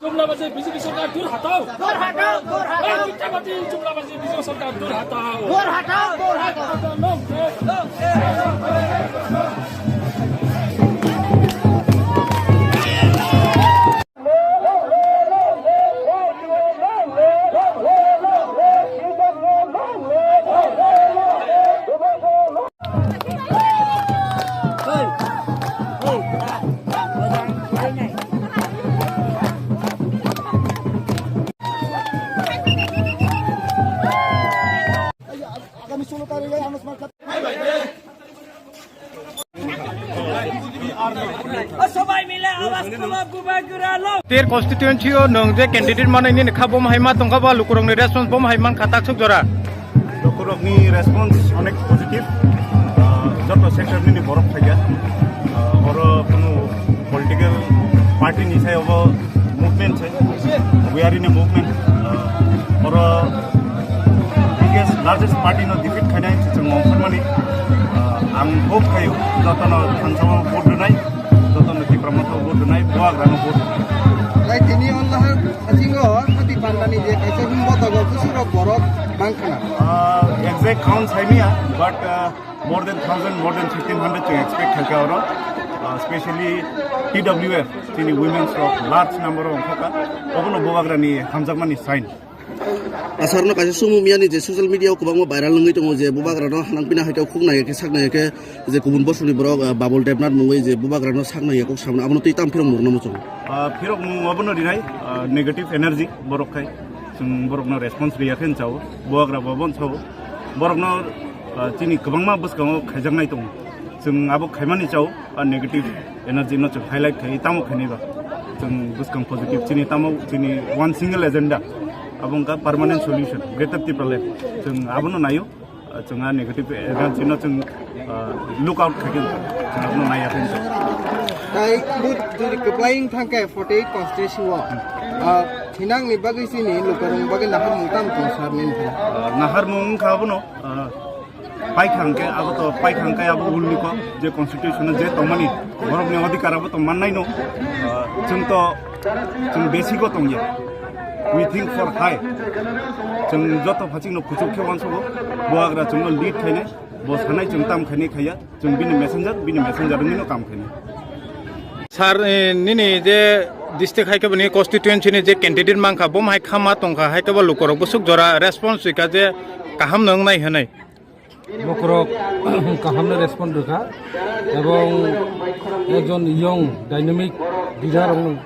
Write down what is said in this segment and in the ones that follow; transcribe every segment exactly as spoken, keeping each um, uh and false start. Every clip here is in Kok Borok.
Jumla baje B J P sorkar dur hatao. Dur hatao, dur hatao. Ei, Chitrapati, jumla baje B J P sorkar dur hatao. Dur hatao, dur hatao. আগামী ষোলো তারিখে আনুষ্ঠানিক। সবাই মিলে আওয়াজ তুলো, বুবাগ্রা লো। Ter constituency o nwng je candidate manwi nini kha bomo hai ma tongkha ba lukurokni response bomo hai mankha taksuk jora. Lukurokni response onek positive. Ah, joto sector nini borok phaikha. Ah, oro kunu political party ni sayo bo movement se. We are in a movement. Ah, oro biggest, largest party no defeat khainai se chwng ongkhormani. Ah, ang hope khayo jotono thansa o vote rwnai, jotono Tipra Motha o vote rwnai, Bubagra no vote rwnai. Lai tini online hasingo hati pandani je kaisa himbo togo kusuro borok bangkhana. Ah, exact count saimia, but, ah, more than thousand, more than fifteen hundred chwng expect khaikha oro. Ah, specially T W F, chini women's rok large number o ongkhokha. Obono Bubagrani hamjakmani sign. Asarno kaisa sumung miyani je social media o kwbangma viral wngwi tongo je Bubagrano hanang pina hai khe khuk nai khe sak nai khe je kubun bosongni borok, ah, Babul Debnath mungwi je Bubagrano sak nai khe kok samna abono twi tam phirok mung namo chwng. Ah, phirok mung abono rinai, ah, negative energy borok khai. Chwng borokno response riya khe chao. Bubagra bo bon chao. Borokno, ah, chini kwbangma bwskango khaijaknai tongo. Chwng abo khaimani chao, ah, negative energy no chwng highlight khai tamo khainai ba. Chwng bwskang positive chini tamo chini one single agenda. Abo wngkha permanent solution, Greater Tipraland. Chwng abono naio, ah, chwng a negative energy no chwng, ah, look out khai khe chwng abono naiya khe. Tai bu jodi kwplaing thangkhe forty eight constituency o, ah, thinangni bagwi chini lukurokni bagwi naharmung tamo tong sar nini thang? Ah, naharmung wngkha abono, ah, Paikha hwnkhe abo to, paikha hwnkhe abo ulni kok, je constitution o je tongmani borokni odhikar abo to mannai no, ah, chwng to, chwng basic o tongya. We think for high. Chwng joto phachikno kuchuk khe uansugo, Bubagra chwngno lead khainai, bo sanai chwng tam khainai khaiya, chwng bini messenger, bini messenger wngwino kam khainai. Sir, eh, nini je district hai khe bini constituency ni je candidate mankha, bo hai kha ma tongkha, hai khe bo lukurok bwswk jora response rwkha je kaham no wngnai hwnwi. Bokhorok kahamno respond rwkha, ebong ekjon young dynamic leader rok,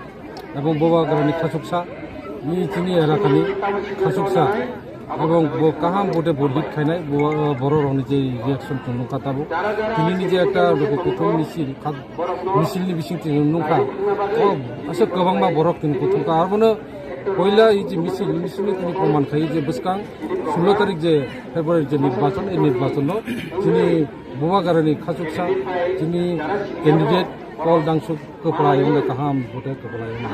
ebong Bubagrani khachuksa, ni chini elakani khachuksa, ebong bo kaham vote bo lead khainai, bo, borok rokni je reaction tong nukha tabuk. Tini ni je ekta kuthum misil, kha-, misil ni bising tini nukha, o aswk kwbangma borok tini kuthum kha, abono Poila i je misil, misil ni tini proman khai je bwskang sullo tarik je February je nirbachon, ei nirbachon no chini Bubagrani khachuksa, chini candidate Paul Dangsuk kwplai wngna kaham vote kwplai wngna.